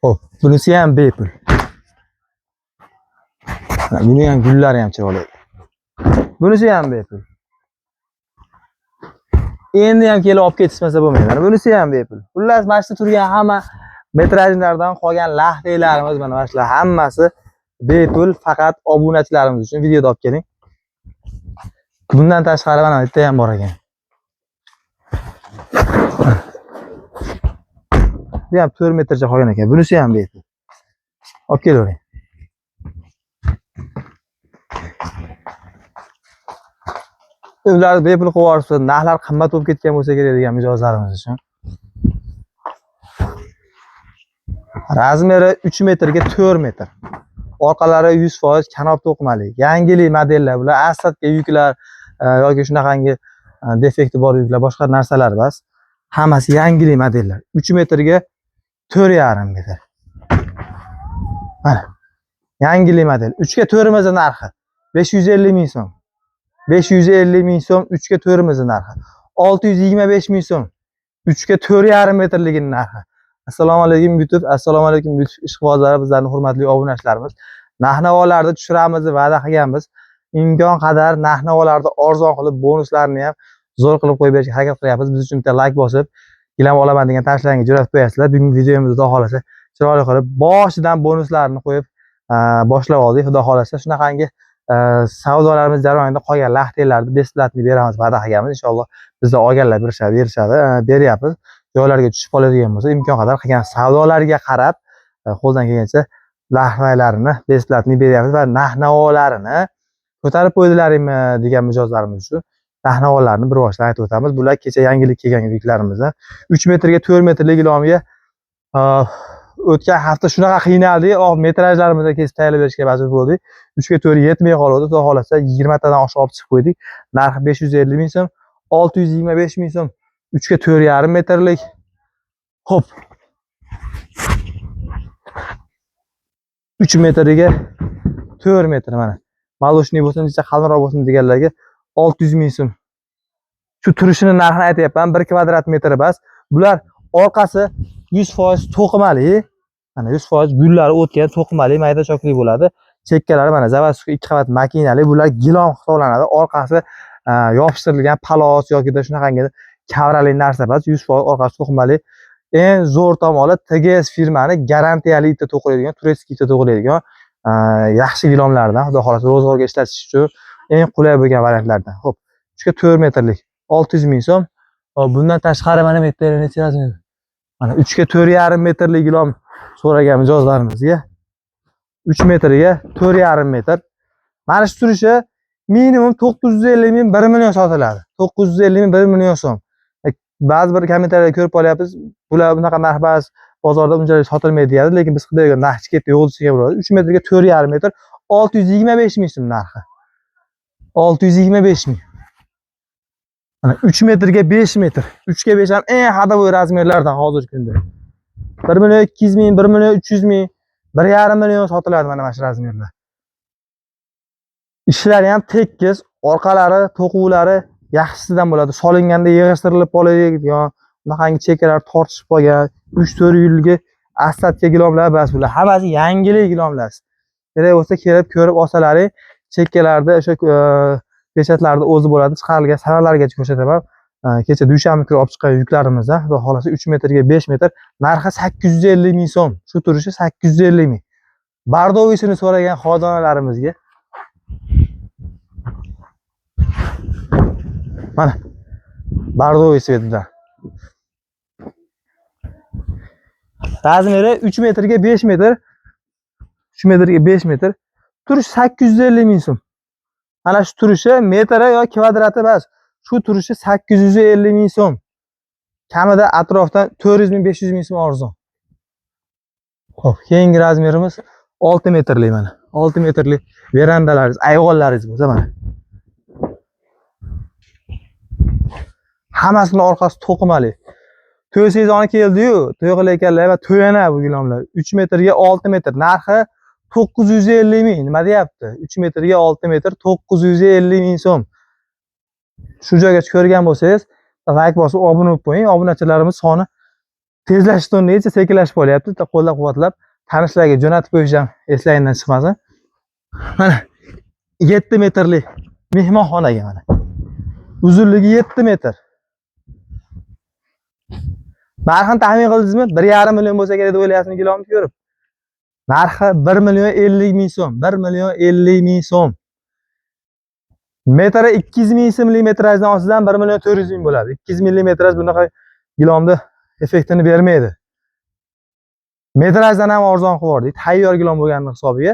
Xo'p, bunisi ham bepul. Mana buni ham gullari ham chiroyli. Bunisi ham bepul. Endi ham kelib olib ketishmasa bo'lmaydi. Mana bunisi ham bepul. Xullas, mana shu turgan hamma metrajlardan qolgan laxtlarimiz mana shular hammasi bepul, faqat obunachilarimiz uchun videoda olib keling. Bundan tashqari mana bitta ham bor ekan. Bu ham 4 metrcha qolgan ekan. Bunisi ham bepul. Olib kelavering. Ular bepul qilib yuborsa, narxlar qimmat bo'lib ketgan bo'lsa kerak degan mijozlarimiz uchun. Razmeri 3 metrga 4 metr. Orqalari 100% kanob to'qimali. Yangilik modellar, bular asatga yuklar yoki shunaqangi defekti bor yuklar, boshqa narsalar emas. Hammasi yangilik modellar. 3 metrga 4,5 metr. Mana. Yangilik model. 3 ga 4 imizni narxi 550 ming so'm. 550 ming so'm 3 ga 4 imizni narxi. 625 ming so'm 3 ga 4,5 metrligini narxi. Assalomu alaykum YouTube, assalomu alaykum YouTube ishqibozlari, bizlarning hurmatli obunachilarimiz. Narx-navolarni tushiramiz deb va'da qilganmiz. Imkon qadar narx-navolarni arzon qilib, bonuslarni ham zo'r qilib qo'yib berishga harakat qilyapmiz. Biz uchun bitta like bosib, gilam olaman degan tanishlarga jo'natib qo'yasizlar. Bugungi videomizni xudo xolasa chiroyli qilib, boshidan bonuslarni qo'yib boshlab oldik. Xudo xolasa shunaqangi savdolarimiz jarayonida qolgan laxtlarni besplatni beramiz va'da qilganmiz. Inshaalloh bizda olganlar berishadi, beryapmiz. Joylarga tushib qoladigan bo'lsa, imkon qadar qilgan savdolarga qarab qo'ldan kelgancha narxlarini besplatni beryapmiz va narx-navolarini ko'tarib qo'ydilaringmi degan mijozlarimiz uchun narx-navolarni bir boshdan aytib o'tamiz. Bular kecha yangilik kelgan yuklarimizdan 3 metrga 4 metrlik ilomga o'tgan hafta shunaqa qiynaldik, metrajlarimizni kesib tayyorlab berishga majbur bo'ldik. 3 ga 4 yetmay qoldi. Xudo xolasa 20 tadan oshiq olib chiqib qo'ydik. Narxi 550 ming so'm, 625 ming so'm 3 ga 4,5 metrlik. Xo'p. 3 metriga 4 metr mana. Maloshniy bo'lsin, necha qalinroq bo'lsin deganlarga 600 ming so'm. Shu turishini narxini aytyapman, 1 kvadrat metr bas. Bular orqasi 100% to'qimali. Mana 100% gullari o'tgan to'qimali, mayda chokli bo'ladi. Chekkalari mana zavodskiy 2 qavat makinali. Bular gilom hisoblanadi. Orqasi yopishtirilgan palos yoki shunaqangi kavrali narsa emas, 100% orqasi to'qimali. Eng zo'r tomoni TGS firmani garantiyali ipda to'qiladigan, turetskiy ipda to'qiladigan yaxshi gilomlardan, xudo xolasa ro'zg'orga ishlatish uchun eng qulay bo'lgan variantlardan. Xo'p, 3 ga 4 metrlik 600 ming so'm. Bundan tashqari mana bu yerda necha razmer? Mana 3 ga 4,5 metrlik gilom so'ragan mijozlarimizga 3 metrga 4,5 metr. Mana shu turishi minimum 950 ming 1 million sotiladi. 950 ming 1 million so'm. Ba'zi bir kommentariyada ko'rib qolyapmiz, bular bunaqa narx ba'zi bozorda unchalik sotilmaydi deyadi, lekin biz qilib bergan narx ketdi yo'q desak ham bo'ladi. 3 metrga 4,5 metr 625 ming so'm narxi. 625 ming. Mana 3 metrga 5 metr. 3 ga 5 ham eng ходовой razmerlardan hozirgi kunda. 1 million 200 ming, 1 million 300 ming, 1,5 million sotiladi mana shu razmerlar. Ishlari ham tekis, orqalari, to'quvlari yaxshisidan bo'ladi. Solinganda yig'ishtirilib qoladigan, bunaqangi chekkalar tortishib qolgan, 3-4 yilgi asatga gilomlar bas bular. Hammasi yangilik gilomlar. Kerak bo'lsa kelib ko'rib olsalaring, chekkalarda o'sha pechatlarni o'zi bo'ladi, chiqarilgan sanalargacha ko'rsataman. Kecha dushanba kuni olib chiqqan yuklarimizdan, xudo xolasa 3 metrga 5 metr, narxi 850 ming so'm. Shu turishi 850 ming. Bardovisini so'ragan xodonalarimizga mana bardoviy svetidan. Razmeri 3 metrga 5 metr. 3 metrga 5 metr. Turish 850 ming so'm. Mana shu turishi metri yo kvadrati emas. Shu turishi 850 ming so'm. Kamida atrofdan 400 ming 500 ming so'm arzon. Xo'p, keyingi razmerimiz 6 metrlik mana. 6 metrlik verandalaringiz, ayvonlaringiz bo'lsa mana. Hammasini orqasi to'qimali. To'y sezoni keldi-yu, to'y qilayotganlar va to'yana bu gilomlar. 3 metrga 6 metr, narxi 950 ming. Nima deyapti? 3 metrga 6 metr 950 ming so'm. Shu joygacha ko'rgan bo'lsangiz, like bosib obuna bo'lib qo'ying. Obunachilarimiz soni Tezlashish o'rniga sekinlashib qolyapti. Bitta qo'llab-quvvatlab tanishlarga jo'natib qo'yish ham eslaringdan chiqmasin. Mana 7 metrli mehmonxonaga mana. Uzunligi 7 metr. Narxini taxmin qildingizmi? 1,5 million bo'lsa kerak deb o'ylayapsizmi gilomni ko'rib? Narxi 1 million 50 ming so'm. 1 million 50 ming so'm. Metri 200 ming so'mlik metrajdan olsangiz 1 million 400 ming bo'ladi. 200 millimetraj bunaqa gilomda effektini bermaydi. Metrajdan ham arzon qilib yubordik. Tayyor gilom bo'lgani hisobiga.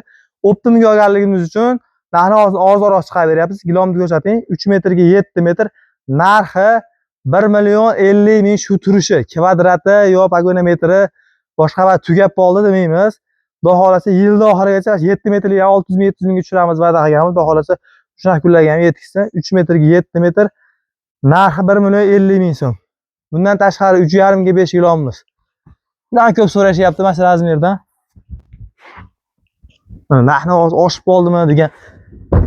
Optimga olganligimiz uchun narxni arzonroq chiqarib beryapmiz. Gilomni ko'rsating. 3 metrga 7 metr. Narxi 1 million 50 ming shu turishi. Kvadrati yo pogona metri boshqa va tugab qoldi demaymiz. Xudo xolasa yilni oxirigacha 7 metrlik 600 ming 700 mingga tushiramiz va'da qilganmiz. Xudo xolasa shunaqa kunlarga ham yetkazsin. 3 metrga 7 metr. Narxi 1 million 50 ming so'm. Bundan tashqari 3,5 ga 5 gilomimiz. Bundan ko'p so'rashyapti mana shu razmerdan. Mana narxni oshib qoldimi degan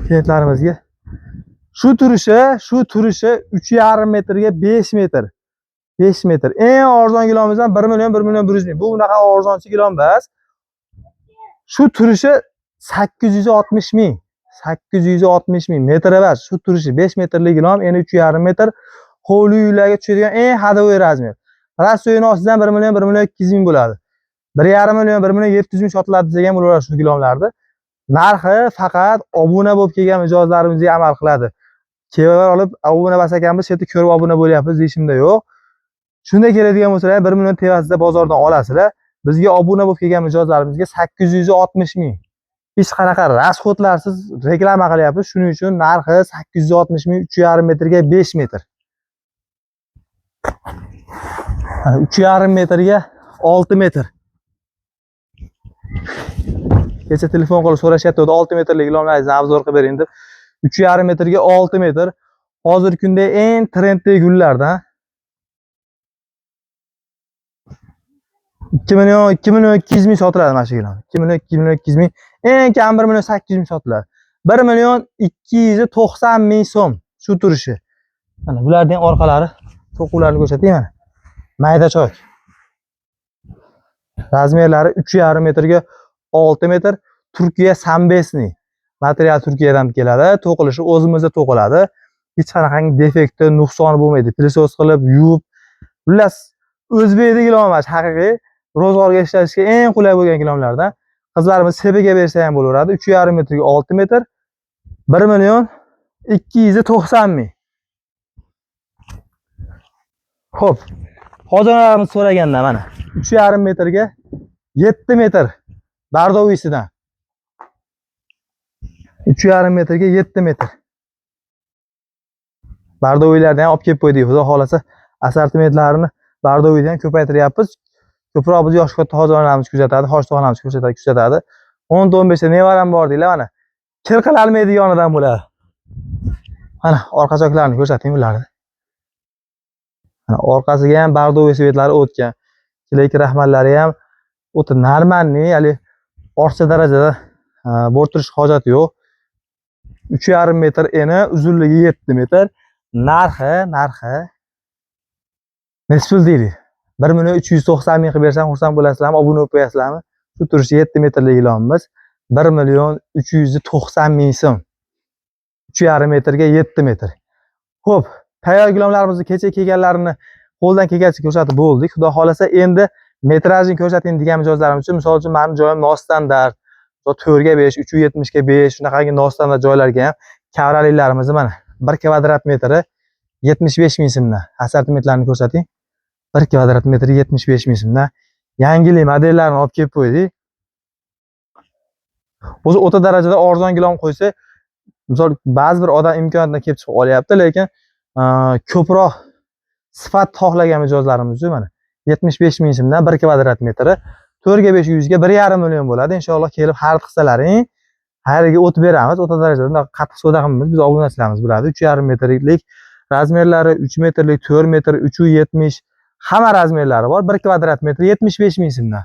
klientlarimizga. Shu turishi 3,5 metrga 5 metr. 5 metr. Eng arzon gilomimiz ham 1 million, 1 million 100 ming. Bu unaqa arzonchi gilom emas. Shu turishi 860 ming. 860 ming metr emas. Shu turishi 5 metrlik gilom, endi 3,5 metr. Hovli uylarga tushadigan eng ходовой razmer. Rassoyini olsangiz ham 1 million, 1 million 200 ming bo'ladi. 1,5 million, 1 million 700 ming sotiladi desak ham bo'laveradi shu gilomlarni. Narxi faqat obuna bo'lib kelgan mijozlarimizga amal qiladi. Kevalar olib obuna bas ekanmiz, shu yerda ko'rib obuna bo'lyapmiz deyishimda yo'q. Shunda keladigan bo'lsalar 1 million tevasida bozordan olasizlar. Bizga obuna bo'lib kelgan mijozlarimizga 860 ming. Hech qanaqa rasxodlarsiz reklama qilyapmiz. Shuning uchun narxi 860 ming, 3,5 metrga 5 metr. 3,5 metrga 6 metr. Kecha telefon qilib so'rashyapti, 6 metrlik ilonlarni obzor qilib bering deb. 3,5 metrga 6 metr. Hozirgi kunda eng trenddagi gullardan. 2 million, 2 million 200 ming sotiladi mana shu gilon. 2 million, 2 million 200 ming. Eng kam 1 million 800 ming sotiladi. 1 million 290 ming so'm shu turishi. Mana bularning orqalari, to'quvlarni ko'rsatay mana. Mayda chok. Razmerlari 3,5 metrga 6 metr. Turkiya Sambesni. Material Turkiyadan keladi, to'qilishi o'zimizda to'qiladi. Hech qanaqangi defekti, nuqsoni bo'lmaydi. Pilosos qilib, yuvib, xullas o'zbekda gilom emas, haqiqiy ro'zg'orga ishlatishga eng qulay bo'lgan gilomlardan. Qizlarimiz sepiga bersa ham bo'laveradi. 3,5 metrga 6 metr. 1 million 290 ming. Xo'p, xo'jalarimiz so'raganda mana 3,5 metrga 7 metr bardovisidan. 3,5 metrga 7 metr. Bardoviylarni ham olib kelib qo'ydik. Xudo xolasa assortimentlarini bardoviydan ham ko'paytiryapmiz. Ko'proq biz yosh katta xo'jalarimiz kuzatadi, hoshtoqlarimiz kuzatadi. 10-15 ta nevaram bor deylar mana. Kir qilolmaydiganidan bo'ladi. Mana orqa choklarini ko'rsating ularni. Mana orqasiga ham bardoviy svetlari o'tgan. Kelak rahmarlari ham o'ta normalniy, hali ortiqcha darajada bo'rttirish hojati yo'q. 3,5 metr eni, uzunligi 7 metr. Narxi nechi pul deylik? 1 million 390 ming qilib bersam xursand bo'lasizlarmi, obuna bo'lib qo'yasizlarmi? Shu turishi 7 metrlik ilonimiz 1 million 390 ming so'm. 3,5 metrga 7 metr. Xo'p, tayyor gilomlarimizni kecha kelganlarini qo'ldan kelgancha ko'rsatib bo'ldik. Xudo xolasa endi metrajini ko'rsating degan mijozlarimiz uchun, misol uchun meni joyim nostandart, 4 ga 5, 370 ga 5 shunaqangi nostandart joylarga ham kavralilarimizni mana 1 kvadrat metri 75 ming so'mdan. Assortimentlarni ko'rsating. 1 kvadrat metri 75 ming so'mdan. Yangilik modellarini olib kelib qo'ydik. O'zi o'ta darajada arzon gilom qo'ysa, misol ba'zi bir odam imkoniyatdan kelib chiqib olyapti, lekin ko'proq sifat xohlagan mijozlarimiz uchun mana 75 ming so'mdan 1 kvadrat metri 4 ga 5 yuzga 1,5 million bo'ladi. Inshaalloh kelib xarid qilsalaring, xayriga o'tib beramiz. O'ta darajada unaqa qattiq savdo qilmaymiz. Biz obunachilarimiz biladi. 3,5 metrlik razmerlari, 3 metrlik, 4 metr, 3,70 hamma razmerlari bor. 1 kvadrat metr 75 ming so'mdan.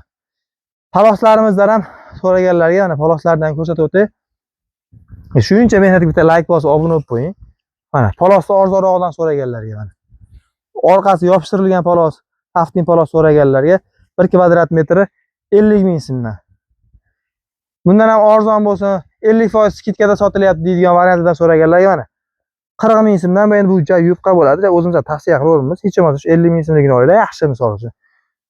Paloslarimizdan ham so'raganlarga mana paloslardan ko'rsatib o'tay. Shuncha mehnatga bitta like bosib obuna bo'lib qo'ying. Mana palosni arzonrog'idan so'raganlarga mana. Orqasi yopishtirilgan palos, Taftin palos so'raganlarga 1 kvadrat metri 50 ming so'mdan. Bundan ham arzon bo'lsin, 50% скидка da sotilyapti deydigan variantidan so'raganlarga mana 40 ming so'mdan. Bu endi bu joy yupqa bo'ladi. O'zimiz tavsiya qilaveramiz. Hech bo'lmasa shu 50 ming so'mligini olinglar, yaxshi misol uchun.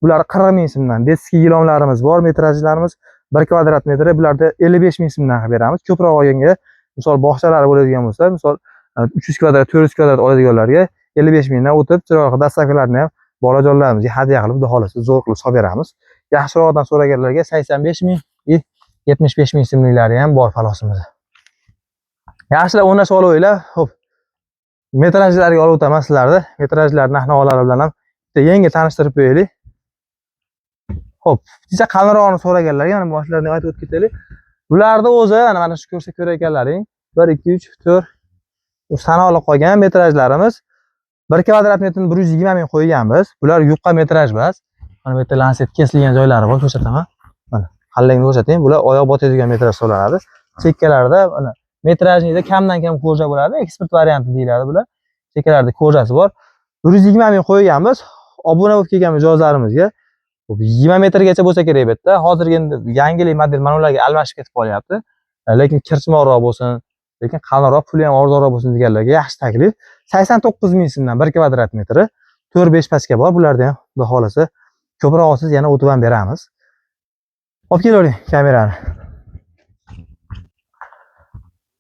Bular 40 ming so'mdan. Детский gilamlarimiz bor, metrajlarimiz 1 kvadrat metri bularda 55 ming so'mdan qilib beramiz. Ko'proq olganga, misol bog'chalari bo'ladigan bo'lsa, misol 300 kvadrat, 400 kvadrat oladiganlarga 55 mingdan o'tib, chiroyli доставка larni ham bolajonlarimizga hadya qilib, xudo xohlasa zo'r qilib solib beramiz. Yaxshiroqdan so'raganlarga 85 ming, 75 ming so'mliklari ham bor palosimizda. Yaxshilab o'ynashib olaveringlar. Xo'p. Metrajlarga olib o'taman sizlarni. Metrajlar narx-navolari bilan ham bitta yengil tanishtirib qo'yaylik. Xo'p, bitta qalinrog'ini so'raganlarga mana boshlarni aytib o'tib ketaylik. Bularni o'zi mana shu ko'rsa ko'rayotganlaring 1 2 3 4 sanoqli qolgan metrajlarimiz 1 kvadrat metrni 120 ming qo'yganmiz. Bular yupqa metraj emas. Mana bu yerda lanset kesilgan joylari bor, ko'rsataman. Mana qalingni ko'rsating. Bular oyoq botadigan metraj hisoblanadi. Chekkalarida mana метражный da kamdan kam кожа bo'ladi. Eksport varianti deyiladi bular. Chekkalarida кожа si bor. 120 ming qo'yganmiz. Obuna bo'lib kelgan mijozlarimizga 20 metrgacha bo'lsa kerak bu yerda. Hozirgi endi yangilik model mana ularga almashib ketib qolyapti. Lekin kirchmoqroq bo'lsin, lekin qalinroq, puli ham arzonroq bo'lsin deganlarga yaxshi taklif. 89 ming so'mdan 1 kvadrat metri. 4-5 pachka bor. Bularda ham xudo xohlasa ko'proq olsangiz yana o'tib ham beramiz. Olib kelavering kamerani.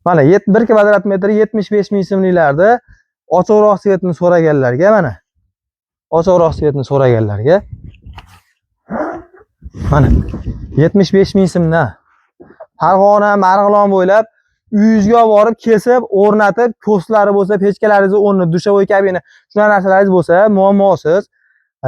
Mana 1 kvadrat metri 75 ming so'mliklarda ochiqroq цвет ini so'raganlarga mana ochiqroq цвет ini so'raganlarga mana 75 ming so'mdan Farg'ona, Marg'ilon bo'ylab uyingizga olib borib kesib, o'rnatib, ko'slari bo'lsa, pechkalaringizni o'rni, душевой kabina, shunaqa narsalaringiz bo'lsa, muammosiz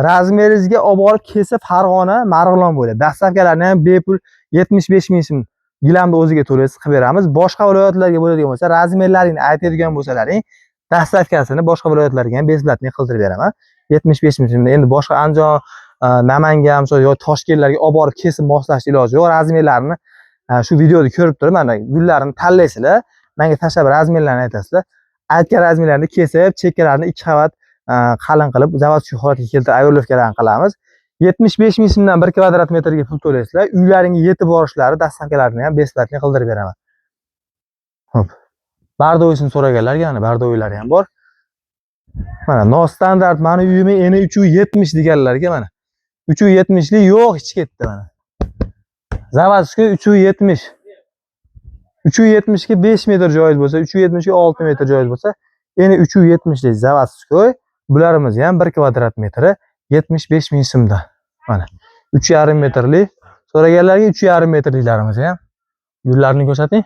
размер ingizga olib borib kesib Farg'ona, Marg'ilon bo'ylab доставка larni ham bepul 75 ming so'm gilamni o'ziga to'laysiz qilib beramiz. Boshqa viloyatlarga bo'ladigan bo'lsa, размер laringni aytadigan bo'lsalaring, доставка sini boshqa viloyatlarga ham бесплатный qildirib beraman. 75 ming so'mda endi boshqa Andijon, Namangan, misol yo Toshkentlarga olib borib kesib moslash iloji yo'q. Размер larini shu videoda ko'rib turib, mana gullarini tanlaysizlar, menga tashlab размер larni aytasizlar. Aytgan размер larni kesib, chekkalarini 2 qavat qalin qilib, заводской holatga keltirib, оверловка larni qilamiz. 75 ming so'mdan 1 kvadrat metrga pul to'laysizlar. Uylaringga yetib borishlari доставка larni ham бесплатный qildirib beraman. Xo'p. Бордовый sini so'raganlarga mana бордовый lari ham bor. Mana nostandart mani uyimni eni 370 deganlarga mana 370 lik yo'q, hech ketdi mana. Заводской 370. 370 ga 5 metr joyingiz bo'lsa, 370 ga 6 metr joyingiz bo'lsa, eni 370 lik заводской bularimiz ham 1 kvadrat metri 75 ming so'mdan. Mana 3,5 metrli so'raganlarga 3,5 metrliklarimiz ham gullarni ko'rsating.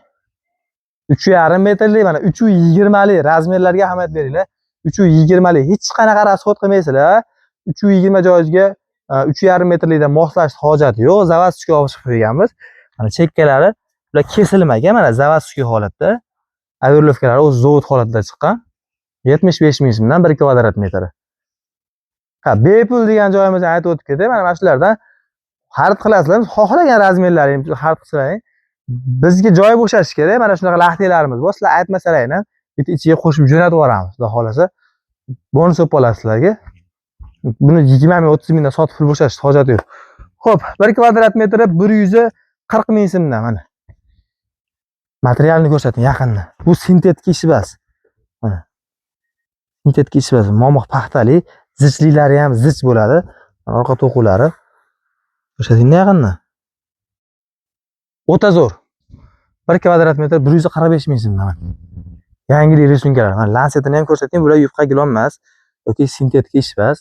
3,5 metrli mana 320 lik размер larga ahamiyat beringlar. 320 lik hech qanaqa расход qilmaysizlar. 320 joyingizga 3,5 metrlikdan moslash hojati yo'q. Заводской olib chiqib qo'yganmiz. Mana chekkalari bular kesilmagan, mana заводской holatda. Оверловка lari o'zi zavod holatida chiqqan. 75 ming so'mdan 1 kvadrat metri. Ha, bepul degan joyimizni aytib o'tib ketay. Mana shulardan xarid qilasizlar, xohlagan размер laringni xarid qilsalaring, bizga joy bo'shashishi kerak. Mana shunaqa laxtliklarimiz bor. Sizlar aytmasalaring ham bitta ichiga qo'shib jo'natib yuboramiz. Xudo xohlasa bonus olib qolasiz sizlarga. Buni 20 ming, 30 mingdan sotib pul bo'shashish hojati yo'q. Xo'p, 1 kvadrat metri 140 ming so'mdan mana. Materialni ko'rsating yaqindan. Bu sintetik ish emas. Mana. Sintetik ish emas, momiq paxtali, zichliklari ham zich bo'ladi. Mana orqa to'quvlari. Ko'rsatingda yaqindan. O'ta zo'r. 1 kvadrat metr 145 ming so'mdan mana. Yangilik рисунка lar. Mana lansetini ham ko'rsating, bular yupqa gilam emas yoki sintetik ish emas.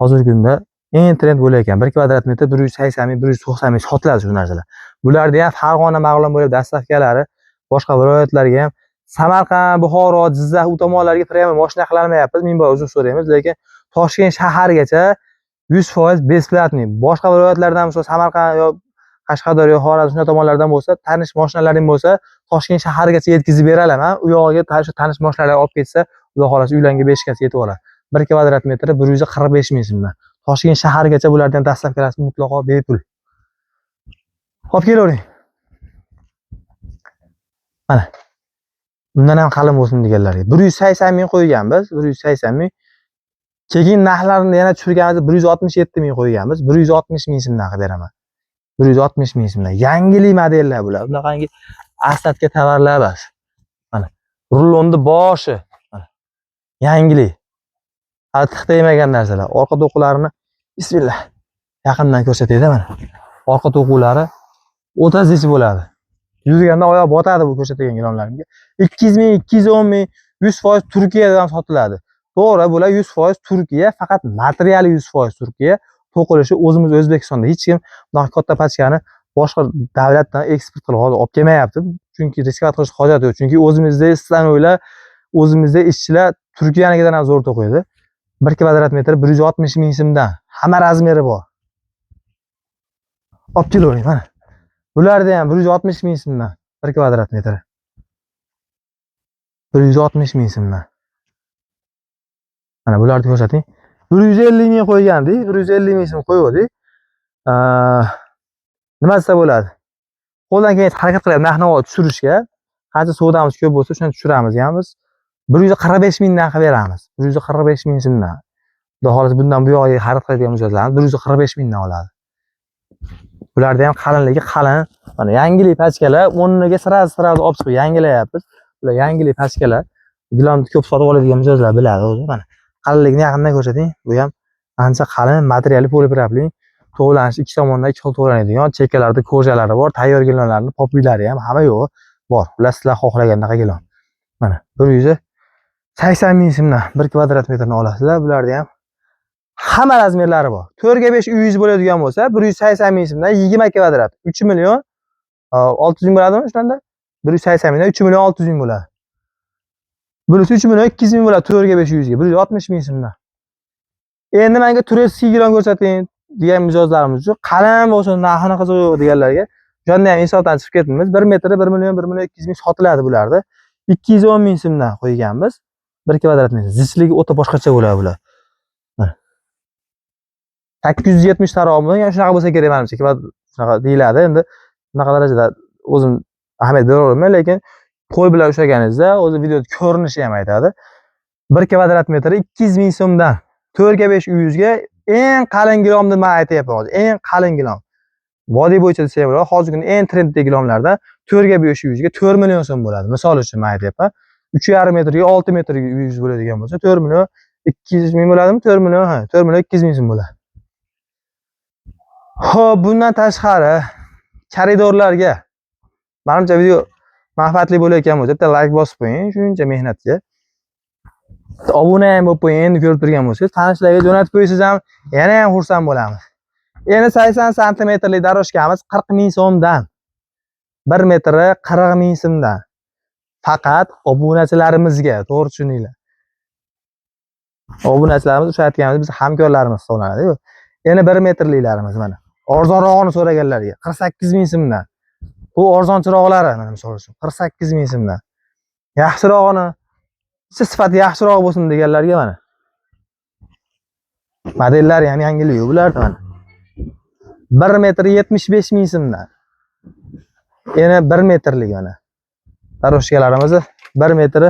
Hozirgi kunda eng trend bo'layotgan 1 kvadrat metr 180 ming, 190 ming sotiladi shu narsalar. Bularni ham Farg'ona, Marg'ilon bo'ylab доставка lari, boshqa viloyatlarga ham, Samarqand, Buxoro, Jizzax u tomonlarga прямо moshina qilolmayapmiz. Ming bor uzr so'raymiz, lekin Toshkent shaharigacha 100% бесплатный. Boshqa viloyatlardan misol Samarqand yo Qashqadaryo, Xorazm shunday tomonlardan bo'lsa, tanish mashinalaring bo'lsa, Toshkent shaharigacha yetkazib bera olaman. U yog'iga shu tanish mashinalar olib ketsa, Xudo xohlasa uylarga beshikasi yetib oladi. 1 kvadrat metri 145 ming so'mdan. Toshkent shaharigacha bulardan доставка lari mutlaqo bepul. Olib kelavering. Mana. Bundan ham qalin bo'lsin deganlarga 180 ming qo'yganmiz. 180 ming. Keyin narxlarini yana tushirganimizda 167 ming qo'yganmiz. 160 ming so'mdan qilib beraman. 160 ming so'mdan. Yangilik modellar bular. Bunaqangi asadga tovarlar emas. Mana rulonni boshi. Mana yangilik. Hali tixta yemagan narsalar. Orqa to'qularini bismillah yaqindan ko'rsatayda mana. Orqa to'quvlari o'ta zich bo'ladi. Yurganda oyoq botadi bu ko'rsatgan gilamlarimga. 200 ming, 210 ming, 100% Turkiyadan sotiladi. To'g'ri, bular 100% Turkiya, faqat materiali 100% Turkiya. To'qilishi o'zimiz O'zbekistonda. Hech kim bunaqa katta pachkani boshqa davlatdan eksport qilib hozir olib kelmayapti. Chunki riskovat qilish hojat yo'q. Chunki o'zimizda stanoklar, o'zimizda ishchilar Turkiyanikidan ham zo'r to'qiydi. 1 kvadrat metr 160 ming so'mdan. Hamma razmeri bor. Olib kelavering mana. Bularda ham 160 ming so'mdan 1 kvadrat metr. 160 ming so'mdan. Mana bularni ko'rsating. 150 ming qo'ygandik, 150 ming so'm qo'ygandik. Nima desa bo'ladi? Qo'ldan kelgancha harakat qilyapmiz narxni tushirishga. Qancha savdamiz ko'p bo'lsa, shuni tushiramiz ham biz. 145 mingdan qilib beramiz. 145 ming so'mdan. Xudo xohlasa bundan bu yog'iga xarid qiladigan mijozlarimiz 145 mingdan oladi. Bularda ham qalinligi qalin. Mana yangilik pachkalar o'rniga sразу olib chiqib yangilayapmiz. Bular yangilik pachkalar. Gilamni ko'p sotib oladigan mijozlar biladi o'zi. Mana qalinligini yaqindan ko'rsating. Bu ham ancha qalin, materiali polipropilen. To'g'lanishi ikki tomondan ikki xil to'g'lanadigan, chekkalarida кожа lari bor, tayyor gilamlarni popuylari ham hamma yo'g'i bor. Bular sizlar xohlagandaqa gilam. Mana 180 ming so'mdan 1 kvadrat metrni olasizlar. Bularda ham hamma razmerlari bor. 4 ga 5 uyingiz bo'ladigan bo'lsa, 180 ming so'mdan 20 kvadrat, 3 million 600 ming bo'ladimi o'shanda? 180 mingdan 3 million 600 ming bo'ladi. Bunisi 3 million 200 ming bo'ladi 4 ga 5 uyingizga, 160 ming so'mdan. Endi menga турецкий gilam ko'rsating degan mijozlarimiz uchun qalin bo'lsin, narxini qizig'i yo'q deganlarga o'shanda ham insofdan chiqib ketdimiz. 1 metri 1 million, 1 million 200 ming sotiladi bularda. 210 ming so'mdan qo'yganmiz. 1 kvadrat metr. Zichligi o'ta boshqacha bo'ladi bular. Mana. 870 taroqmi? Yani shunaqa bo'lsa kerak menimcha. Shunaqa deyiladi. Endi bunaqa darajada o'zim ahamiyat beravermayman, lekin qo'l bilan ushlaganingizda o'zi videoda ko'rinishi ham aytadi. 1 kvadrat metri 200 ming so'mdan 4 ga 5 uyingizga eng qalin gilomni men aytyapman hozir. Eng qalin gilom. Vodiy bo'yicha desak bo'ladi. Hozirgi kunda eng trenddagi gilomlardan 4 ga 5 uyingizga 4 million so'm bo'ladi. Misol uchun men aytyapman. 3,5 metrga 6 metrga uyingiz bo'ladigan bo'lsa 4 million 200 ming bo'ladimi? 4 million, ha, 4 million 200 ming so'm bo'ladi. Xo'p, bundan tashqari koridorlarga menimcha video manfaatli bo'layotgan bo'lsa, bitta like bosib qo'ying shuncha mehnatga. Obuna ham bo'lib qo'ying, endi ko'rib turgan bo'lsangiz, tanishlarga jo'natib qo'ysangiz ham yana ham xursand bo'lamiz. Endi 80 santimetrlik дорожка miz 40 ming so'mdan. 1 metri 40 ming so'mdan. Faqat obunachilarimizga, to'g'ri tushuninglar. Obunachilarimiz o'sha aytganimiz biz hamkorlarimiz hisoblanadi. Endi 1 metrliklarimiz mana. Arzonrog'ini so'raganlarga 48 ming so'mdan. Bu arzon chiroqlari mana misol uchun 48 ming so'mdan. Yaxshirog'ini, sifati yaxshiroq bo'lsin deganlarga mana. Modellari ham yangilik bularda mana. 1 metr 75 ming so'mdan. Yana 1 metrlik mana. Дорожка larimiz 1 metri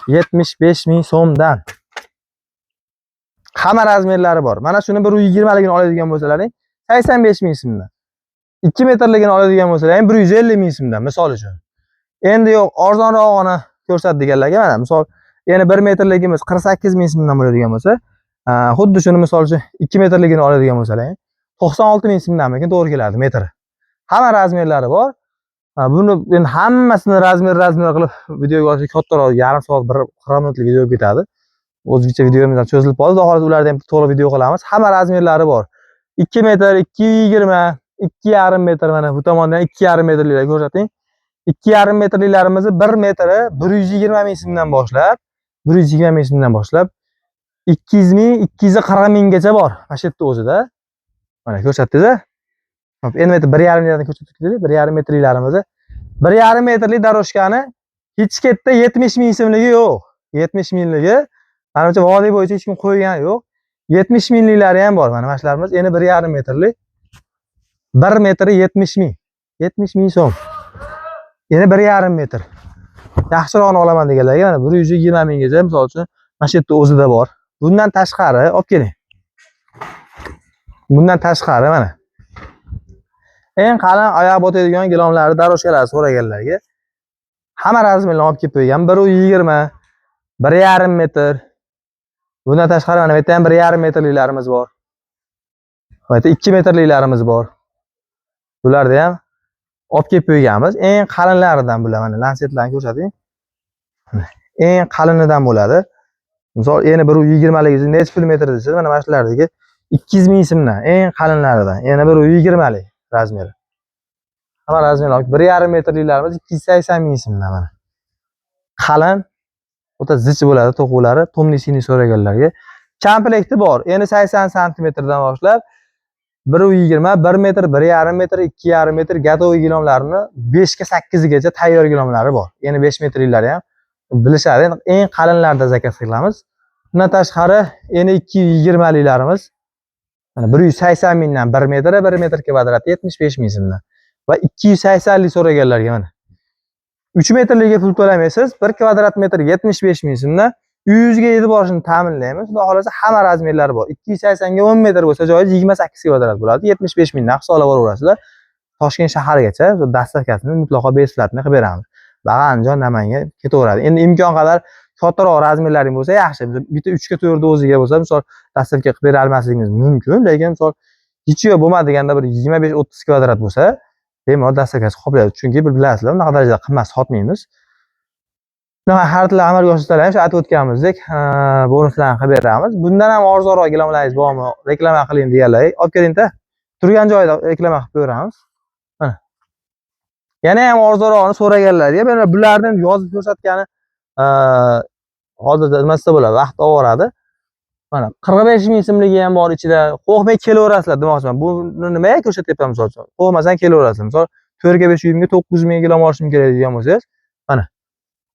75 ming so'mdan. Hamma razmerlari bor. Mana shuni 120 ligini oladigan bo'lsalaring 85 ming so'mdan. 2 metrligini oladigan bo'lsalaring 150 ming so'mdan misol uchun. Endi yo'q, arzonrog'ini ko'rsat deganlarga mana misol yana 1 metrligimiz 48 ming so'mdan bo'ladigan bo'lsa, xuddi shuni misol uchun 2 metrligini oladigan bo'lsalaring 96 ming so'mdanmikin to'g'ri keladi metri. Hamma razmerlari bor. Buni endi hammasini razmer razmer qilib videoga olsak kattaroq yarim soat, bir 40 minutlik video ketadi. O'zbekcha videomiz ham cho'zilib qoldi. Xudo xohlasa ularda ham to'liq video qilamiz. Hamma razmerlari bor. 2 metr, 2.20, 2,5 metr mana bu tomondan 2,5 metrliklar ko'rsating. 2,5 metrliklarimizni 1 metri 120 ming so'mdan boshlab, 120 ming so'mdan boshlab 200 ming, 240 minggacha bor. Mana shu yerda o'zida. Mana ko'rsatdingiz-a? Hop, endi 1,5 metrdan ko'rsatib ketdik. 1,5 metrliklarimizni 1,5 metrlik дорожка ni hech qayerda 70 ming so'mligi yo'q. 70 mingligi manimcha vodiy bo'yicha hech kim qo'ygani yo'q. 70 mingliklari ham bor. Mana shularimiz endi 1,5 metrlik. 1 metri 70 ming. 70 ming so'm. Yana 1,5 metr. Yaxshirog'ini olaman deganlarga mana 120 minggacha misol uchun mana shu yerda o'zida bor. Bundan tashqari olib keling. Bundan tashqari mana eng qalin oyoq botadigan gilomlarni дорожка lar so'raganlarga hamma razmerlarni olib kelib qo'ygan. 1.20, 1.5 metr. Bundan tashqari mana bu yerda ham 1.5 metrliklarimiz bor. Bu yerda 2 metrliklarimiz bor. Bularni ham olib kelib qo'yganmiz. Eng qalinlaridan bular, mana lansetlarni ko'rsating. Eng qalinidan bo'ladi. Misol eni 1.20 ligi necha pul metr desangiz, mana shulardagi 200 ming so'mdan eng qalinlaridan. Eni 1.20 lik razmeri. Hamma razmerlar 1.5 metrliklarimiz 280 ming so'mdan mana. Qalin, o'ta zich bo'ladi to'quvlari, тёмный синий so'raganlarga. Komplekti bor. Eni 80 santimetrdan boshlab 1.20, 1 metr, 1.5 metr, 2.5 metr готовый gilomlarni 5 ga 8 gacha tayyor gilomlari bor. Eni 5 metrliklari ham bilishadi. Endi eng qalinlarida zakaz qilamiz. Bundan tashqari eni 220 liklarimiz mana 180 mingdan 1 metri, 1 metr kvadrat 75 ming so'mdan. Va 280 lik so'raganlarga mana 3 metrligiga pul to'lamaysiz, 1 kvadrat metr 75 ming so'mdan uyingizga yetib borishini ta'minlaymiz. Xudo xohlasa hamma razmerlari bor. 280 ga 10 metr bo'lsa, joyingiz 28 kvadrat bo'ladi. 75 mingdan hisoblab boraverasizlar. Toshkent shaharigacha доставка sini mutlaqo бесплатно qilib beramiz. Bag'a Andijon, Namangan ketaveradi. Endi imkon qadar kattaroq razmerlaring bo'lsa yaxshi. Bitta 3 ga 4 o'ziga bo'lsa, misol доставка qilib bera olmasligimiz mumkin, lekin misol hech yo'q bo'lmadi deganda bir 25-30 kvadrat bo'lsa, bemalol доставка si qoplaydi. Chunki bir bilasizlar, unaqa darajada qimmat sotmaymiz. Shunaqa xaridlar amalga oshirsalar ham shu aytib o'tganimizdek, bonuslarni qilib beramiz. Bundan ham arzonroq gilamlaringiz bormi? Reklama qiling deganlar, olib kelingda. Turgan joyida reklama qilib beramiz. Mana. Yana ham arzonrog'ini so'raganlarga mana bularni yozib ko'rsatgani hozirda nima desa bo'ladi, vaqt olib boradi. Mana 45 ming so'mligi ham bor ichida. Qo'rqmay kelaverasizlar demoqchiman. Buni nimaga ko'rsatyapman misol uchun? Qo'rqmasang kelaverasizlar. Misol 4 ga 5 uyimga 900 ming gilam olishim kerak degan bo'lsangiz, mana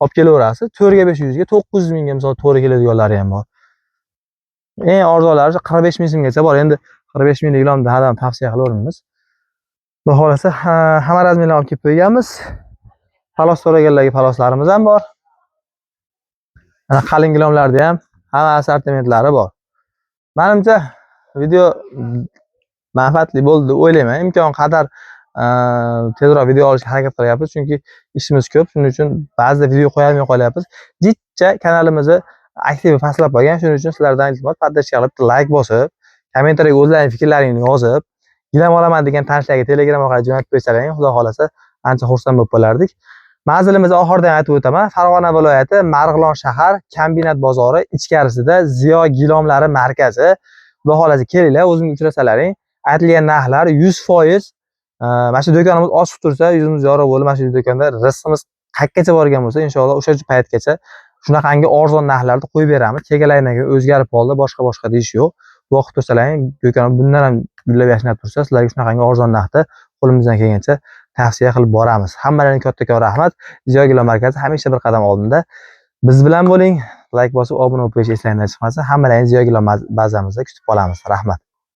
olib kelaverasiz. 4 ga 5 uyingizga 900 mingga misol to'g'ri keladiganlari ham bor. Eng arzonlari shu 45 ming so'mgacha bor. Endi 45 minglik gilamni hadam tavsiya qilavermaymiz. Xudo xohlasa hamma razmerlarni olib kelib qo'yganmiz. Palos so'raganlarga paloslarimiz ham bor. Mana qalin gilomlarda ham hamma assortimentlari bor. Menimcha video manfaatli bo'ldi deb o'ylayman. Imkon qadar tezroq video olishga harakat qilyapmiz, chunki ishimiz ko'p. Shuning uchun ba'zida video qo'ya olmay qolyapmiz. Jicha kanalimizni aktivi pastlab qolgan. Shuning uchun sizlardan iltimos, поддержка qilib, layk bosib, kommentariyaga o'zlaring fikrlaringni yozib, gilam olaman degan tanishlarga Telegram orqali jo'natib qo'ysalaring, xudo xolasa ancha xursand bo'lib qolardik. Manzilimizni oxirida ham aytib o'taman. Farg'ona viloyati, Marg'ilon shahar, Kombinat bozori ichkarisida Ziyo gilomlari markazi. Xudo xolasa kelinglar, o'zimga uchrasalaring. Aytilgan narxlar 100%, mana shu do'konimiz ochiq tursa, yuzimiz yorug' bo'lib, mana shu do'konda rizqimiz qayergacha borgan bo'lsa, inshaalloh o'sha paytgacha shunaqangi arzon narxlarda qo'yib beramiz. Chegaralardan keyin o'zgarib qoldi, boshqa boshqa deyish yo'q. Duo qilib tursalaring, do'kon bundan ham gullab yashnab tursa, sizlarga shunaqangi arzon narxda qo'limizdan kelgancha tavsiya qilib boramiz. Hammalaringga kattakon rahmat. Ziyo Gilom markazi hamisha bir qadam oldinda. Biz bilan bo'ling. Layk bosib, obuna bo'lib qo'yish esingizdan chiqmasin. Hammalaringizni Ziyo Gilom bazamizda kutib qolamiz. Rahmat.